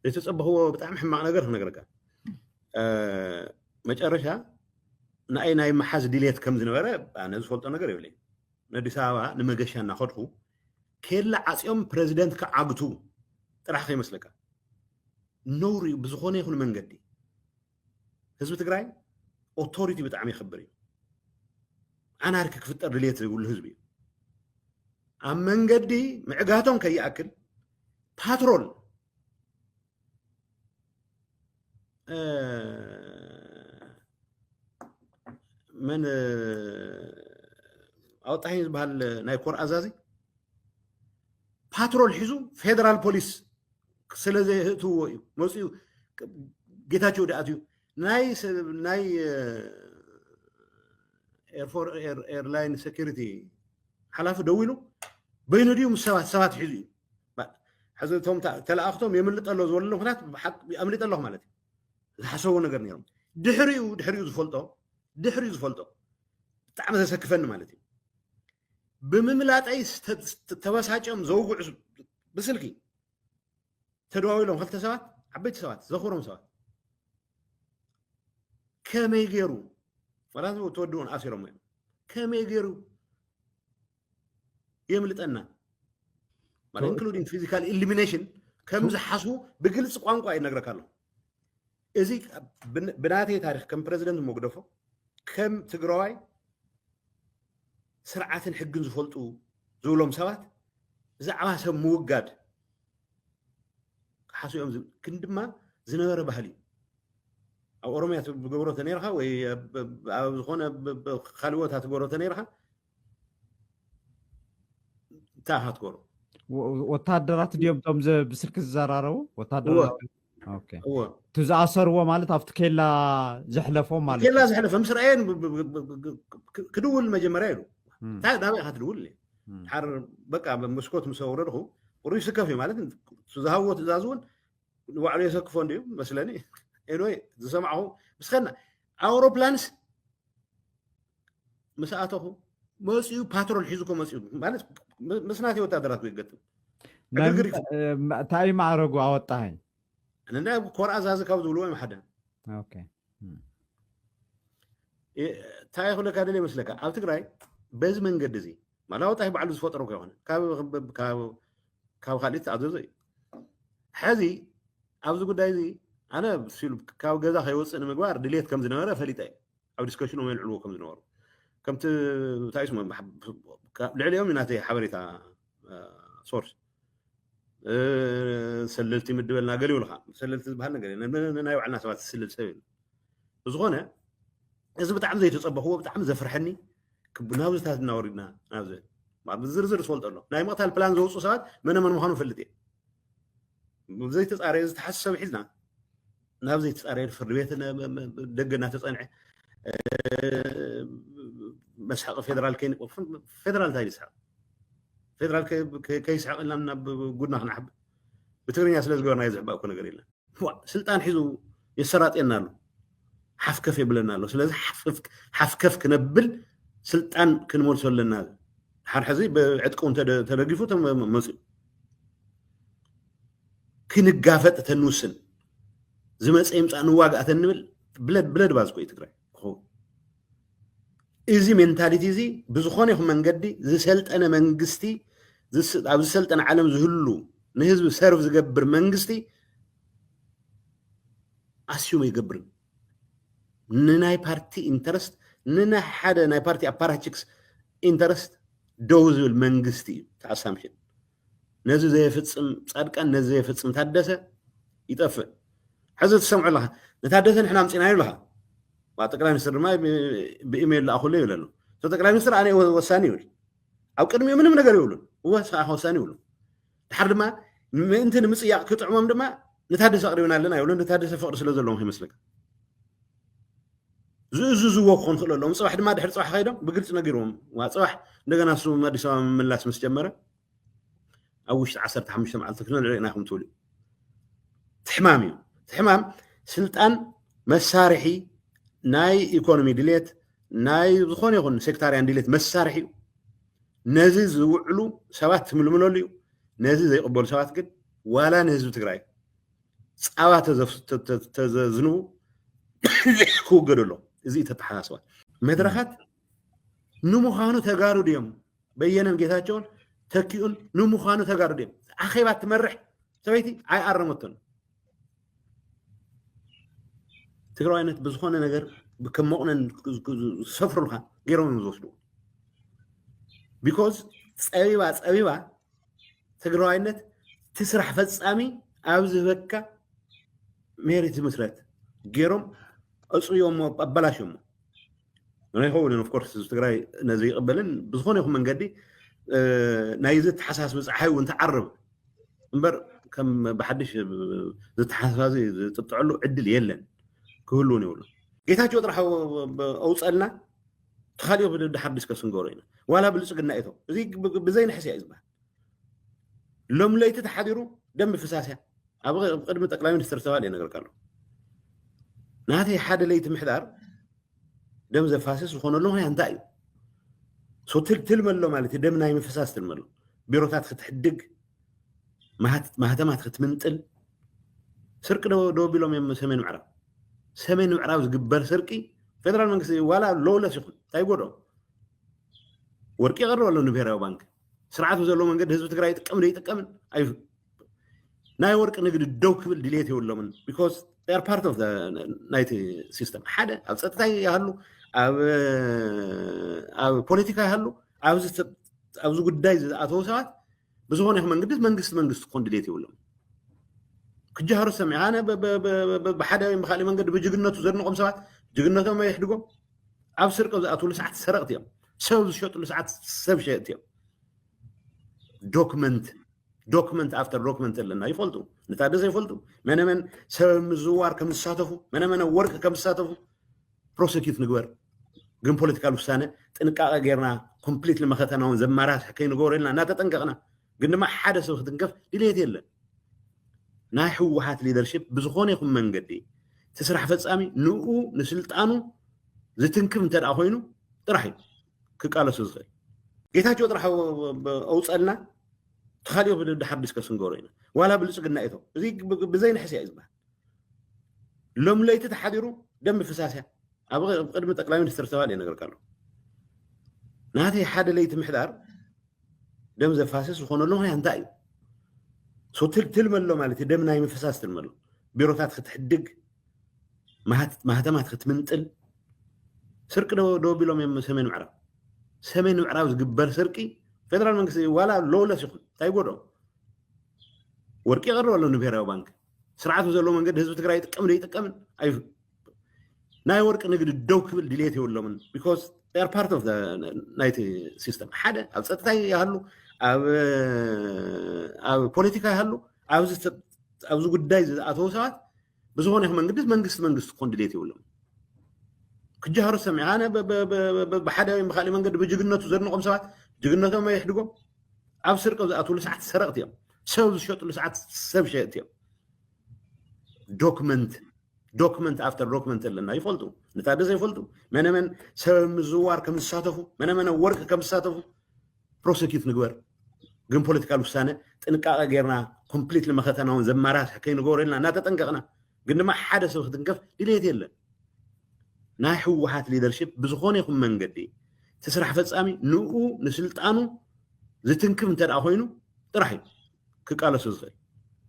ዘይተፀበኽዎ ብጣዕሚ ሕማቕ ነገር ክነግረካ። መጨረሻ ንኣይ ናይ መሓዝ ድሌት ከም ዝነበረ ኣነ ዝፈልጦ ነገር የብለይ። ንኣዲስ ኣበባ ንመገሻ እናኸድኩ ኬላ ዓፅዮም ፕረዚደንት ክዓግቱ ጥራሕ ከይመስለካ። ነውሪ እዩ ብዝኾነ ይኹን መንገዲ። ህዝቢ ትግራይ ኦቶሪቲ ብጣዕሚ ይኽብር እዩ። ኣናርኪ ክፍጠር ድሌት ዘይብሉ ህዝቢ እዩ። ኣብ መንገዲ ምዕጋቶም ከይኣክል ፓትሮል መን ኣወጣሂ ዝበሃል ናይ ኮር ኣዛዚ ፓትሮል ሒዙ ፌደራል ፖሊስ ስለ ዘየእትውዎ እዩ መፅኡ። ጌታቸው ደኣትዩ ናይ ኤርላይን ሴኪሪቲ ሓላፊ ደዊሉ በይኑ ድዩ ምስ ሰባት ሰባት ሒዙ እዩ። ሕዚ እቶም ተለኣኽቶም የምልጥ ኣሎ ዝበለሎም ኩናት ኣምሊጥ ኣለኹ ማለት እዩ። ዝሓሰቡ ነገር ነይሮም ድሕሪኡ ድሕሪኡ ዝፈልጦ ድሕሪኡ ዝፈልጦ ብጣዕሚ ዘሰክፈኒ ማለት እዩ። ብምምላጠይ ተበሳጭዮም ዘውግዑ ብስልኪ ተደዋዊሎም ክልተ ሰባት ዓበይቲ ሰባት ዘኽብሮም ሰባት ከመይ ገይሩ ወላ ተወድኡን ኣሲሮም እዮም ከመይ ገይሩ የምልጠና ማለት including physical elimination ከም ዝሓስቡ ብግልፂ ቋንቋ ይነግረካ ኣሎ። እዚ ብናተይ ታሪክ ከም ፕረዚደንት መግደፎ ከም ትግራዋይ ስርዓትን ሕግን ዝፈልጡ ዝብሎም ሰባት ብዛዕባ ሰብ ምውጋድ ሓስኦም ግን ድማ ዝነበረ ባህሊ እዩ። ኣብ ኦሮምያ ትገብሮ ተነይርካ ወይ ኣብ ዝኾነ ካልእ ቦታ ትገብሮ ተነይርካ እንታይ ኢኻ ትገብሮ? ወታደራት ድዮም ቶም ብስልኪ ዝዘራረቡ ወታደራት? እቲ ዝኣሰርዎ ማለት ኣብቲ ኬላ ዘሕለፎም ማለት ኬላ ዘሕለፈ ምስ ረኣየን ክድውል መጀመርያ ኢሉ እንታይ ናበይ ኢኻ ትድውል ሓር በቃ መስኮት ምስ ኣውረድኹ ቁሩብ ይስከፍ እዩ ማለት ዝሃብዎ ትእዛዝ እውን ንባዕሉ የሰክፎ እንድዩ መስለኒ። ኤንወይ ዝሰማዕኹ ምስኸና ኣውሮፕላንስ ምስ ኣተኹ መፅኡ ፓትሮል ሒዙ ኮ መፅኡ ማለት ምስ ናተይ ወታደራት ይገጥም። እንታይ ማዕረጉ ኣወጣኸኝ? እንዳ ኮር ኣዛዚ ካብ ዝብልዎ እዮም ሓደ። እንታይ ክብለካ ደልየ መስለካ ኣብ ትግራይ በዚ መንገዲ እዚ ማላወጣ ባዕሉ ዝፈጠሮ ከይኮነ ካብ ካልእ ተኣዘዞ እዩ። ሕዚ ኣብዚ ጉዳይ እዚ ኣነ ካብ ገዛ ከይወፅእ ንምግባር ድሌት ከም ዝነበረ ፈሊጠ እየ። ኣብ ዲስከሽን ወይ ልዕልዎ ከም ዝነበሩ ከምቲ እንታይ ስሞ ልዕሊኦም ናተይ ሓበሬታ ሶርስ ሰለልቲ ምድበልና ገሊኡ ልካ ሰለልቲ ዝበሃል ነገር ናይ ባዕልና ሰባት ዝስልል ሰብ የለ። ብዝኾነ እዚ ብጣዕሚ ዘይተፀበኽዎ ብጣዕሚ ዘፍርሐኒ ናብዝታት እናወሪድና ናብዚ ብዝርዝር ዝፈልጦ ኣሎ ናይ ምቕታል ፕላን ዘውፅኡ ሰባት መነ መን ምዃኑ ፈልጥ እየ። ብዘይተፃረየ ዝተሓሰብ ሒዝና ናብ ዘይተፃረየ ፍርዲ ቤት ደገ እናተፀንዐ መስሓቂ ፌደራል ከይንቆፍን ፌደራል እንታይ ይስሓቅ ፌደራል ከይስሓቅ ኢልና ናብ ጉድና ክነሓብ ብትግርኛ ስለ ዝገበርና ዝሕባእ እኮ ነገር የለን። ስልጣን ሒዙ የሰራጥየና ኣሎ ሓፍከፍ የብለና ኣሎ። ስለዚ ሓፍከፍ ክነብል ስልጣን ክንመልሶ ኣለና። ድሓር ሕዚ ብዕጥቂ እውን ተደጊፉ መፅኡ ክንጋፈጥ ተንውስን ዝመፀ ይምፃእ ንዋግኣ ተንብል ብለድ ብለድ ባዝኮ እዩ ትግራይ ክኸውን። እዚ ሜንታሊቲ እዚ ብዝኾነ ይኹን መንገዲ ዝሰልጠነ መንግስቲ ኣብ ዝሰልጠነ ዓለም ዝህሉ ንህዝቢ ሰርቭ ዝገብር መንግስቲ ኣስዩም ኣይገብርን። ንናይ ፓርቲ ኢንተረስት ንናይ ሓደ ናይ ፓርቲ ኣፓራችክስ ኢንተረስት ደው ዝብል መንግስቲ እዩ። ኣሳምሽን ነዚ ዘየፍፅም ፃድቃን ነዚ ዘየፍፅም ታደሰ ይጠፍእ። ሕዚ ትሰምዑ ኣለካ ንታደሰ ንሕና ኣምፂናዮ ኣለካ ጠቅላይ ሚኒስትር ድማ ብኢሜይል ለኣኹሉ ይብል ኣሎ። ጠቅላይ ሚኒስትር ኣነ ወሳኒ ይብል ኣብ ቅድሚኡ ምንም ነገር ይብሉን እወ ንስኻ ኢኻ ወሳኒ ይብሉ። ድሓር ድማ ምእንቲ ንምፅያቕ ክጥዕሞም ድማ ንታደሰ ኣቕሪብና ኣለና ይብሉ። ንታደሰ ፍቕሪ ስለ ዘለዎም ከይመስለካ ዝእዝዝዎ ክኾን ክእል ኣለዎም። ፅባሕ ድማ ድሕሪ ፅባሕ ከይዶም ብግልፂ ነጊርዎም ዋ ፅባሕ እንደገና እሱ ኣዲስ ኣበባ ምምላስ ምስ ጀመረ ኣብ ውሽጢ ዓሰርተ ሓሙሽተ መዓልቲ ክነልዕል ኢና ከም ትብሉ ትሕማም እዩ። ትሕማም ስልጣን መሳርሒ ናይ ኢኮኖሚ ድሌት ናይ ዝኾነ ይኹን ሴክታርያን ድሌት መሳርሒ እዩ። ነዚ ዝውዕሉ ሰባት ትምልምለሉ እዩ። ነዚ ዘይቅበሉ ሰባት ግን ዋላ ንህዝቢ ትግራይ ፃባ ተዘዝንቡ ክውገዱ ኣሎ። እዚ ተተሓሳስባ መድረኻት ንምዃኑ ተጋሩ ድዮም? በየነን ጌታቸውን ተኪኡን ንምዃኑ ተጋሩ ድዮም? ኣኼባ ትመርሕ ሰበይቲ ኣይኣረመቶን። ትግራዋይነት ብዝኾነ ነገር ከም መቑነን ዝሰፍሩልካ ገይሮም እዮም ዝወስዱ። ቢኮዝ ፀቢባ ፀቢባ ትግራዋይነት እቲ ስራሕ ፈፃሚ ኣብ ዝህበካ ሜሪት ዝምስረት ገይሮም ኣፅርዮሞ ኣበላሽዮሞ። ይኸውን ኦፍኮርስ ህዝቢ ትግራይ ነዚ ይቕበልን ብዝኾነ ይኹን መንገዲ ናይዚ ተሓሳስቢ ፀሓይ እውን ትዓርብ እምበር ከም ብሓድሽ ዝተሓሳስባ ዝጥጥዐሉ ዕድል የለን፣ ክህልውን የብሉ። ጌታቸው ጥራሕ ኣውፀልና ተኻሊኦ ድሓር ዲስከስ ንገብሮ ኢና። ዋላ ብልፅግና ኢቶ እዚ ብዘይንሕስ እያ ዝበሃል። ሎም ለይቲ ተሓዲሩ ደም ፍሳስያ ኣብ ቅድሚ ጠቅላይ ሚኒስትር ዝተባለ ይነገርካ ኣሎ። ናተይ ሓደ ለይቲ ምሕዳር ደም ዘፋስስ ዝኾነሉ ምክንያት እንታይ እዩ? ትልመሎ ማለት እዩ። ደም ናይ ምፍሳስ ትልመሎ፣ ቢሮታት ክትሕድግ፣ ማህተማት ክትምንጥል፣ ስርቂ ደው ቢሎም እዮም። ሰሜን ምዕራብ ሰሜን ምዕራብ ዝግበር ስርቂ ፌደራል መንግስቲ ዋላ ሎውለስ ይኹን እንታይ ይጎድኦ? ወርቂ ይቐርብ ኣሎ ንብሄራዊ ባንክ። ስርዓቱ ዘሎ መንገዲ ህዝቢ ትግራይ ይጥቀም ዶ ይጥቀምን ናይ ወርቂ ንግዲ ደው ክብል ድልየት የብሎምን። ቢኮዝ ር ፓርት ኦፍ ናይቲ ሲስተም። ሓደ ኣብ ፀጥታ ይሃሉ፣ ኣብ ፖለቲካ ይሃሉ፣ ኣብዚ ጉዳይ ዝኣተዉ ሰባት ብዝኾነ ይኹን መንገዲ መንግስቲ መንግስቲ ክኾን ድልየት የብሎም። ክጀሃሩ ሰሚዓ ኣነ ብሓደ ወይ ብካሊእ መንገዲ ብጅግነቱ ዘድንቆም ሰባት ጅግነቶም የሕድጎም። ኣብ ስርቂ ዝኣትውሉ ሰዓት ሰረቕቲ እዮም። ሰብ ዝሸጥሉ ሰዓት ሰብ ሸጥቲ እዮም። ዶክመንት ዶክመንት ኣፍተር ዶክመንት ኣለና። ይፈልጡ፣ ንታደሰ ይፈልጡ፣ መነመን ሰብ ምዝዋር ከም ዝሳተፉ፣ መነመን ወርቂ ከም ዝሳተፉ ፕሮሰኪዩት ንግበር። ግን ፖለቲካል ውሳነ ጥንቃቐ ጌርና ኮምፕሊትሊ መኸተና እውን ዘማራስሕ ከይንገብሮ ኢልና እናተጠንቀቕና፣ ግን ድማ ሓደ ሰብ ክትንከፍ ድልየት የለን። ናይ ህወሓት ሊደርሽፕ ብዝኾነ ይኹን መንገዲ እቲ ስራሕ ፈፃሚ ንኡ ንስልጣኑ ዝትንክፍ እንተ ደኣ ኮይኑ ጥራሕ እዩ ክቃለሶ ዝኽእል። ጌታቸው ጥራሕ ኣውፀልና ተኻሊኦ ድሓር ዲስከስ ንገብሮ ኢና። ዋላ ብልፅግና ኢቶ እዚ ብዘይንሕስ እያ ዝበሃል። ሎም ለይቲ ተሓዲሩ ደም ፍሳስያ ኣብ ቅድሚ ጠቅላይ ሚኒስትር ዝተባለ ይነገርካ ኣሎ። ናተይ ሓደ ለይቲ ምሕዳር ደም ዘፋስስ ዝኾነሉ ምክንያት እንታይ እዩ? ትልመሎ ማለት እዩ። ደም ናይ ምፍሳስ ትልመሎ፣ ቢሮታት ክትሕድግ፣ ማህተማት ክትምንጥል፣ ስርቂ ደው ቢሎም እዮም። ሰሜን ምዕራብ ሰሜን ምዕራብ ዝግበር ስርቂ ፌደራል መንግስቲ ዋላ ሎውለስ ይኹን እንታይ ይጎድኦ? ወርቂ ይቐርብ ኣሎ ንብሄራዊ ባንክ። ስርዓቱ ዘሎ መንገዲ ህዝቢ ትግራይ ይጥቀም ዶ ይጥቀምን ናይ ወርቂ ንግዲ ደው ክብል ድልየት የብሎምን። ቢኮዝ ር ፓርት ኦፍ ናይቲ ሲስተም። ሓደ ኣብ ፀጥታ ይሃሉ፣ ኣብ ፖለቲካ ይሃሉ፣ ኣብዚ ጉዳይ ዝኣተዉ ሰባት ብዝኾነ ይኹን መንገዲ መንግስቲ መንግስቲ ክኾን ድልየት የብሎም። ክጀሃሩ ሰሚዓ ኣነ ብሓደ ወይ ብካሊእ መንገዲ ብጅግነቱ ዘድንቆም ሰባት ጅግነቶም የሕድጎም። ኣብ ስርቂ ዝኣትውሉ ሰዓት ሰረቕቲ እዮም። ሰብ ዝሸጥሉ ሰዓት ሰብ ሸጥቲ እዮም። ዶክመንት ዶክመንት ኣፍተር ዶክመንት ኣለና። ይፈልጡ፣ ንታደሰ ይፈልጡ፣ መነመን ሰብ ምዝዋር ከም ዝሳተፉ፣ መነመን ወርቂ ከም ዝሳተፉ ፕሮሰኪዩት ንግበር። ግን ፖለቲካል ውሳነ ጥንቃቐ ጌርና ኮምፕሊትሊ መኸተና እውን ዘማራስሕ ከይንገብሮ ኢልና እናተጠንቀቕና፣ ግን ድማ ሓደ ሰብ ክትንከፍ ድልየት የለን። ናይ ህወሓት ሊደርሽፕ ብዝኾነ ይኹን መንገዲ እቲ ስራሕ ፈፃሚ ንኡ ንስልጣኑ ዝትንክፍ እንተ ደኣ ኮይኑ ጥራሕ እዩ ክቃለሶ ዝኽእል።